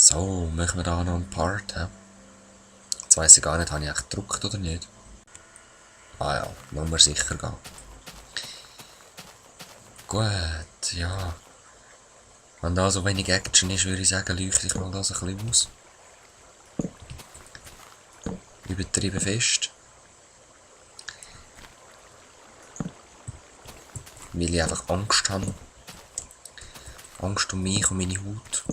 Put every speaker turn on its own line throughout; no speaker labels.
So, machen wir da noch einen Part, hä? Jetzt weiss ich gar nicht, habe ich echt gedruckt oder nicht? Ah ja, lassen wir sicher gehen. Gut, ja. Wenn da so wenig Action ist, würde ich sagen, leuchte ich mal das ein bisschen aus. Übertrieben fest. Weil ich einfach Angst habe. Angst um mich und meine Haut.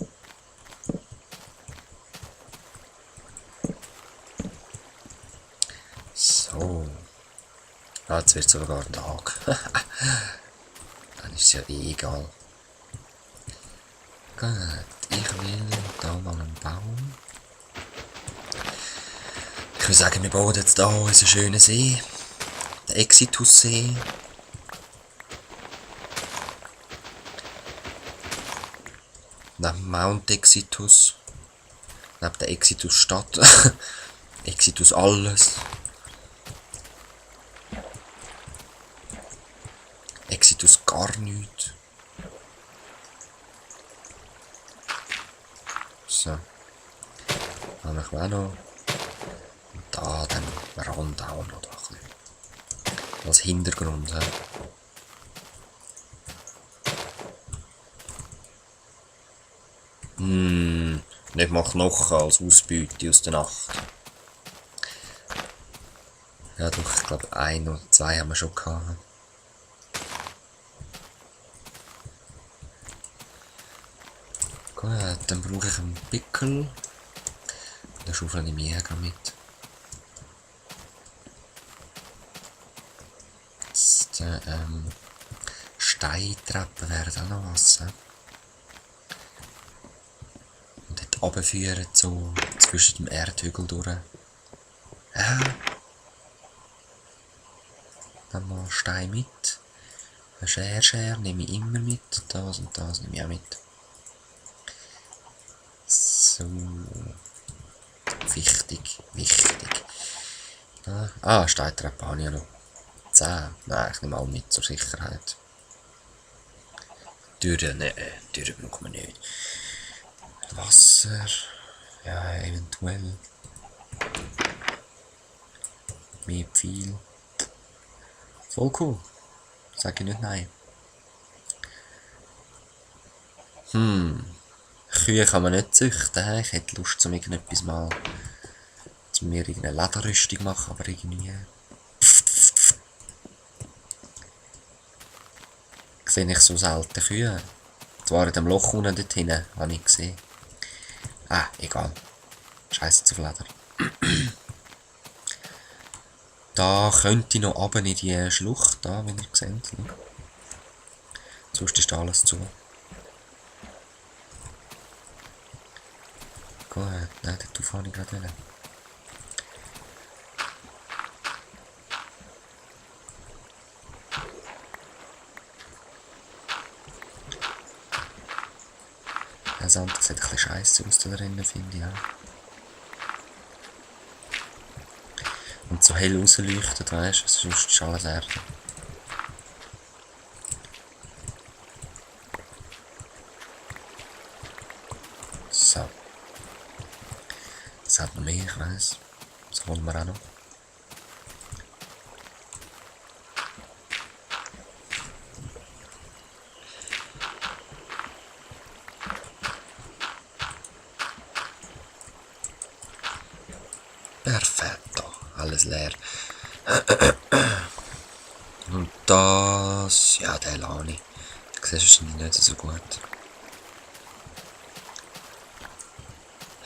So. Ah, jetzt wird es sogar ein Tag. Dann ist es ja eh egal. Gut, ich will da mal einen Baum. Ich würde sagen, wir bauen jetzt da unseren schönen See. Den Exitus-See. Neben Mount Exitus. Neben der Exitus-Stadt. Exitus alles. Exitus gar nichts. So. Dann machen wir auch noch. Und da den Rand auch noch. Da ein bisschen. Als Hintergrund. Nicht mal Knochen als Ausbeute aus der Nacht. Ja doch, ich glaube 1 oder 2 haben wir schon gehabt. Gut, dann brauche ich einen Pickel. Den Schaufel nehme ich auch mit. Jetzt, Steintreppen wären auch noch was. Und dort runterführen, so zwischen dem Erdhügel durch. Ja. Dann mal Stein mit. Eine Schere nehme ich immer mit. Das und das nehme ich auch mit. So. Wichtig, wichtig. Ah, Steintreppe habe ich ja noch. 10. Nein, ich nehme auch mit zur Sicherheit. Türen, ne, Türen braucht man nicht. Wasser. Ja, eventuell. Mehr Pfeil. Voll cool. Sag ich nicht nein. Kühe kann man nicht züchten. Ich hätte Lust, zum irgendetwas mal zu mir irgendeine Lederrüstung machen, aber irgendwie. Sehe ich so selten Kühe. Zwar in dem Loch unten dort hinten, habe ich gesehen. Ah, egal. Scheiße zu Leder. Da könnte ich noch runter in die Schlucht, da, wenn ihr seht. Sonst ist alles zu. Gut, nein, dort fahre ich gerade hin. Das andere sieht ein bisschen scheiße aus da drinnen, finde ich auch. Und so hell rausleuchtet, weißt du, sonst ist alles Erde. So. Es hat noch mehr, ich weiss. Das holen wir auch noch. Perfetto, alles leer. Und das, ja, der Lani. Du siehst wahrscheinlich nicht so gut.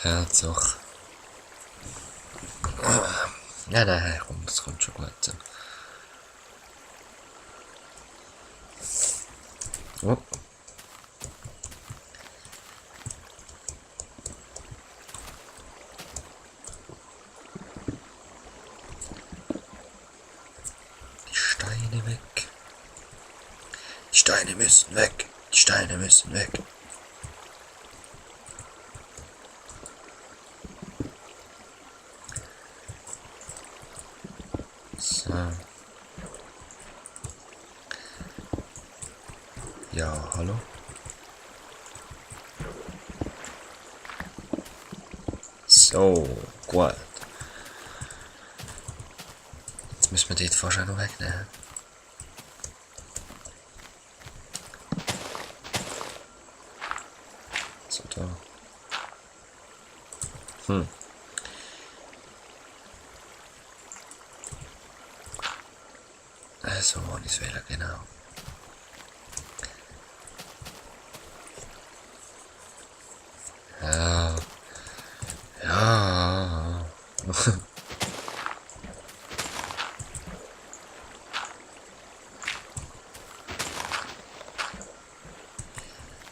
Ja, doch. Ja, nein, komm, das kommt schon gut. Oh. Die Steine weg. Die Steine müssen weg. Die Steine müssen weg. So. Ja, hallo? So, gut. Jetzt müssen wir dort fast auch noch wegnehmen. So, da. So wollte ich es wählen, genau. Ja. Ja.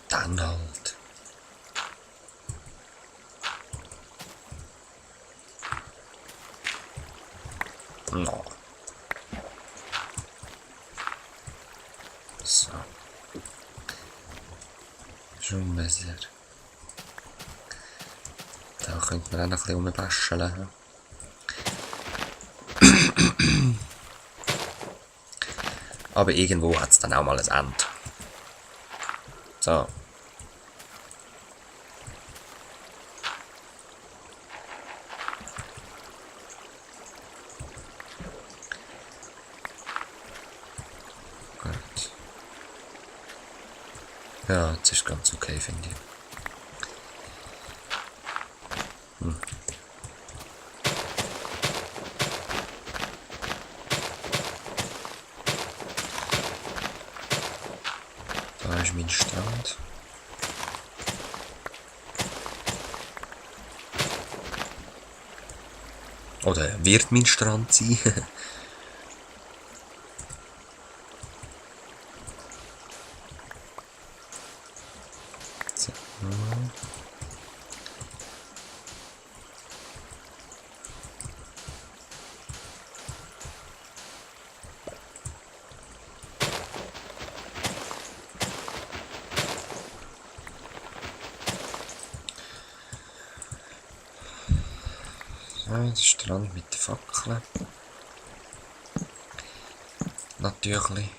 Dann halt. No. So. Schon besser. Da könnte man auch noch ein bisschen rumbasteln. Aber irgendwo hat es dann auch mal ein Ende. So. Gut. Ja, jetzt ist ganz okay, finde ich. Da ist mein Strand. Oder wird mein Strand sein. So. Ja, der Strand mit den Fackeln. Natürlich.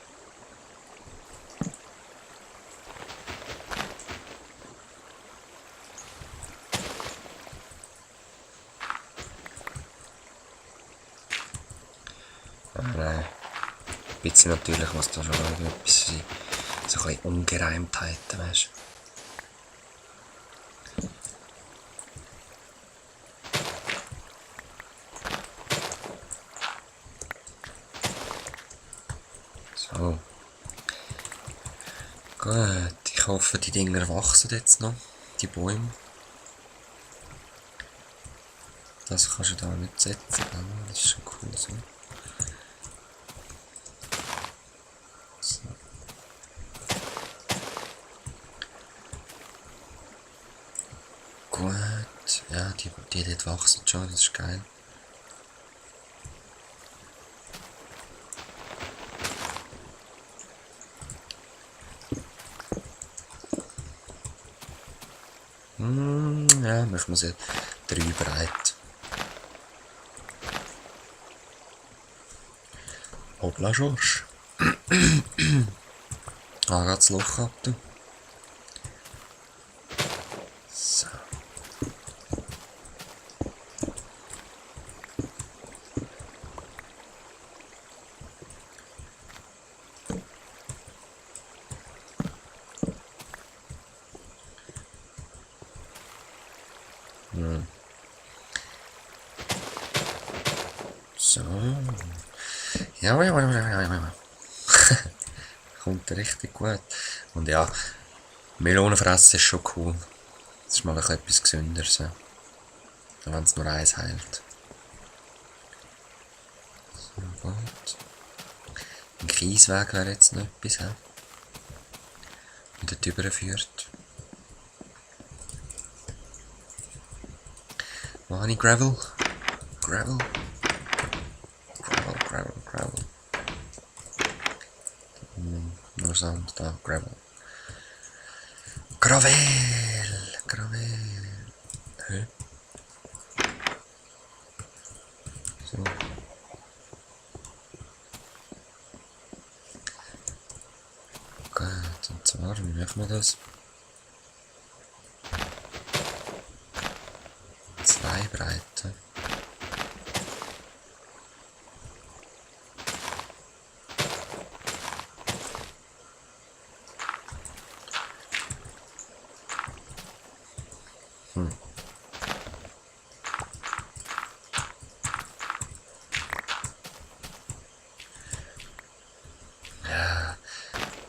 Aber ein bisschen natürlich muss da schon etwas sein. So ein bisschen Ungereimtheiten, weißt du. So. Gut, ich hoffe, die Dinger wachsen jetzt noch, die Bäume. Das kannst du da nicht setzen, das ist schon cool so. So. Gut, ja, die dort wachsen schon, das ist geil. Ja, machen wir sie 3 breit. Hoppla, Schorsch. Ah, geht das Loch ab, du. So. So. Ja. Kommt richtig gut. Und ja, Melonen fressen ist schon cool. Das ist mal etwas Gesünderes. Ja. Wenn es nur eins heilt. So, gut. Ein Kiesweg wäre jetzt noch etwas, ja. Und dort überführt. Wo habe ich Gravel? Gravel. Nur Sand, da, Gravel. Gravel! Hä? So. Gut, und zwar, wie machen wir das? 2 vorbereiten.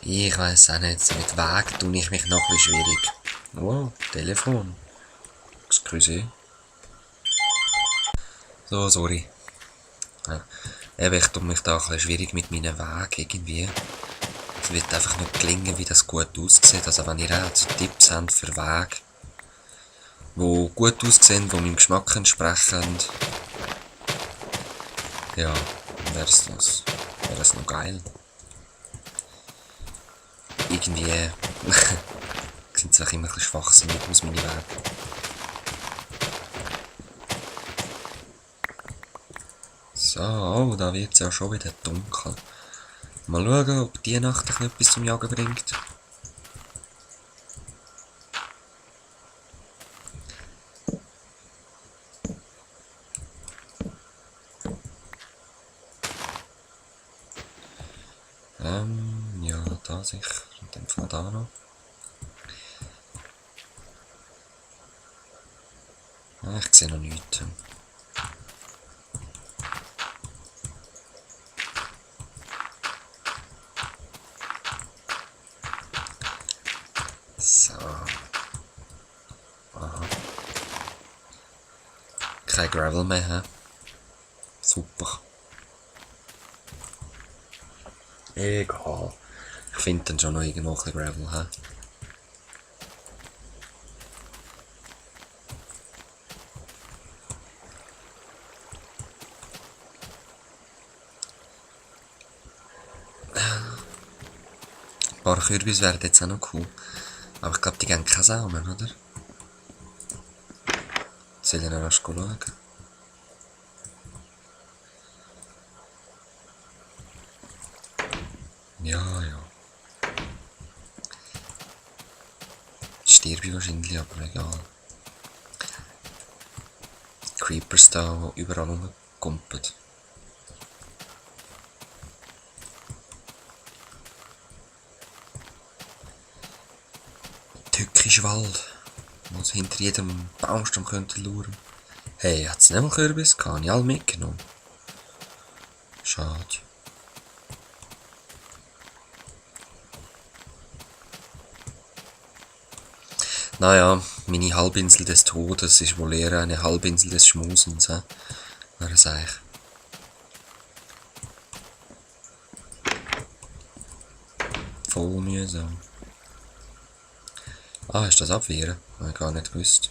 Ich weiss auch nicht, so mit Weg tue ich mich noch ein bisschen schwierig. Oh, Telefon. Excuse. So, sorry. Ja. Eben, ich tue mich da ein bisschen schwierig mit meinen Wegen irgendwie. Es wird einfach nicht gelingen, wie das gut aussieht. Also wenn ihr auch so Tipps habt für Wege, die gut aussehen, die meinem Geschmack entsprechen, ja, dann wäre es noch geil. Irgendwie sind es auch immer ein bisschen schwachsinnig aus meinen Wegen. So, oh, da wird es ja schon wieder dunkel. Mal schauen, ob die Nacht noch etwas zum Jagen bringt. Ja, da sicher. In dem Fall da noch. Ah, ich sehe noch nichts. So. Aha. Kein Gravel mehr, hä? Super. Egal. Ich finde dann schon noch irgendwo ein bisschen Gravel, hä? Ein paar Kürbis wären jetzt auch noch cool. Aber ich glaube, die geben keine Samen, oder? Soll ich noch rasch schauen? Ja, ja. Stirbe ich wahrscheinlich, aber egal. Creepers da, die überall rumkumpeln. Tückisch Wald, wo es hinter jedem Baumstamm könnte lauern. Hey, hat's nicht mal Kürbis gehabt? Habe ich alle mitgenommen? Schade. Naja, meine Halbinsel des Todes ist wohl eher eine Halbinsel des Schmusens, hä? Wäre es eigentlich. Voll mühsam. Ah, ist das Abwehren? Habe ich gar nicht gewusst.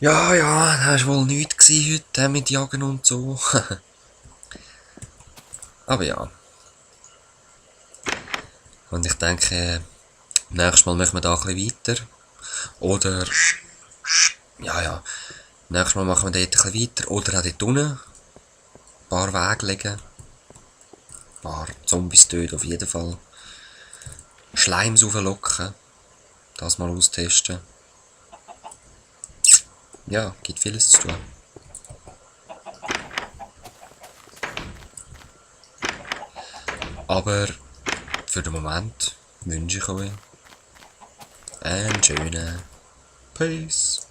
Ja, ja, das war wohl nichts heute mit Jagen und so. Aber ja. Und ich denke, nächstes Mal machen wir da ein bisschen weiter. Oder, ja, nächstes Mal machen wir dort ein bisschen weiter. Oder auch dort unten ein paar Wege legen. Ein paar Zombies töten auf jeden Fall. Schleims rauflocken. Das mal austesten. Ja, gibt vieles zu tun. Aber für den Moment wünsche ich euch einen schönen Peace.